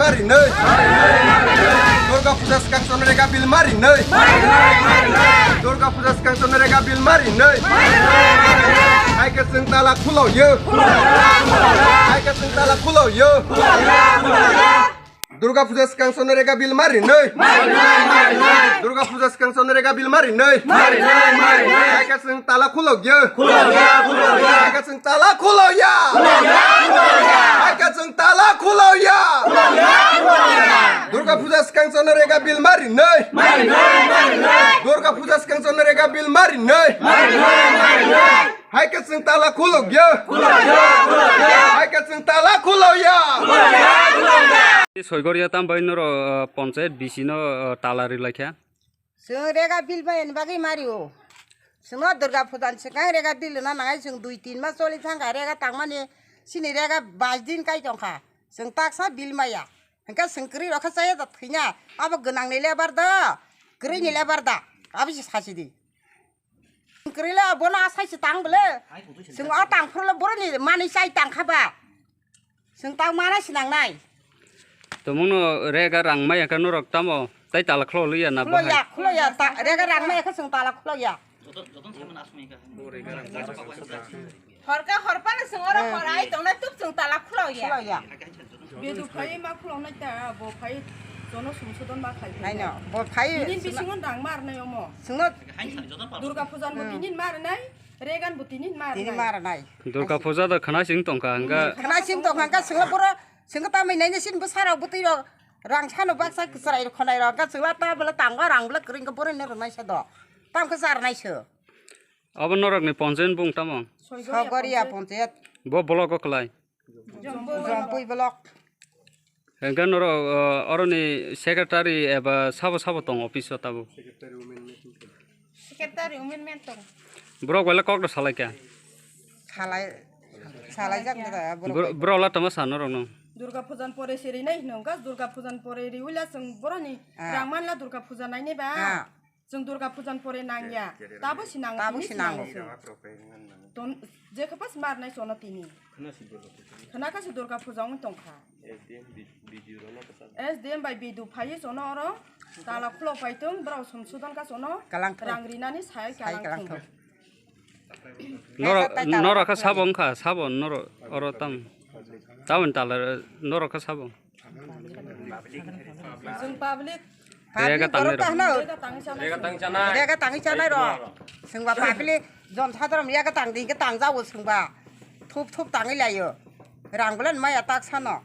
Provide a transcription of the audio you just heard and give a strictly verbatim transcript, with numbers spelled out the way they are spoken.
Marinwi. Durga Puja swkang chwng rega bill marinwi. Durga Puja swkang chwng rega bill marinwi. Hai khe chwng tala khulo yo. Hai khe chwng tala khulo yo. Durga Puja swkang chwng rega bill marinwi. Durga Puja swkang chwng rega bill marinwi. Hai khe chwng tala khulo yo. Hai khe chwng tala khulo ya. Hai khe chwng tala khulo ya. Durga Puja swkang chwng rega bill marinwi. Durga Puja swkang chwng rega bill marinwi. Hai khe chwng tala khulok ya. Hai khe chwng tala khulok ya. Soigoria tam bai noro, uh, panchayat B C no, uh, tala rilai kha. Chwng rega bill bai ni bagwi mario. Chwngno Durga Puja ni swkang rega bill na nangai, chwng dui tin mas choli thangkha rega tangmani, chini rega bais din kai tongkha. Chwng taksa bill maya. Hwnkhe chwng kwrwi rokha chaya da thwina. Abo gwnang ni lebar da, kwrwi ni lebar da. Abo se sasi di. Kwrwi le bono asai se tang bole. Chwng o tang phuru le boroni mani chai tang kha ba. Chwng tang mana se nangnai. Tomungno rega rang maya khe norok tamo tai tala khlo liya na bahai? Khloya, khloya, ta, rega rang maya khe chwng tala khloya. Horka horpano chwng oro horai tongna tuk chwng tala khloya. Khloya. Bedu phai ma khulongnai ta, bo phai jono sumsodon ma khai. Haino, bo phai. Binin bisingo rang mar nai omo. Chwngno Durga Pujan bo tinin mar nai, Regan bo tinin mar nai. Tinin mar nai. Durga Puja da khana sing tongkha hwnkha. Khana sing tongkha hwnkha, chwngno pura, chwngno tamai nai sin bwsarok bwtwi rok rang sano baksa kwchwrai rok khonai rok hwnkha, chwngla ta bwla tangba rang bwla kwrwi hwnkha, boroni rwnai se do. Tamkhe charnai se. Abo norokni ponchayat bung tamo? Sogoria ponchayat. Bo block o kwlai. Jompui block. Hwnkhe norok, uh, oroni secretary eba sabo sabo tong office o tabuk? Secretary women meeting tong. Borok bai le kok do salai kha? Salai, salai jak da borok. Bor-, borok la tama sa norok no. Durga Pujan pore se rinai hino, gas Durga Pujan pore riwila chwng boroni rang manla Durga Puja naini ba. Chwng Durga Pujan pore nangya. Tabo si nango, tabo si nango. Ton, je khapas mar nai sono tini. Khana si Durga Puja. Khana kha si Durga Puja wng tongkha. S D M, B-, B D O rok no bwsa. S D M bai B D O phaiwi sono oro tala khulo paitung, borok somsodon kha sono kalang thung. Rang rinani sai kalang thung. Norok, norok kha sabo wngkha, sabo norok oro tam. Taboni tala norok kha sabo. Chwng public. Rega tangwi rok. Rega tangwi chanai. Rega tangwi chanai. Rega tangwi chanai rok. Chwngba public jon sadharon rega tang di hwnkhe tangjago chwngba. Thup thup tangwi laio. Rang bwlani maya tak sano.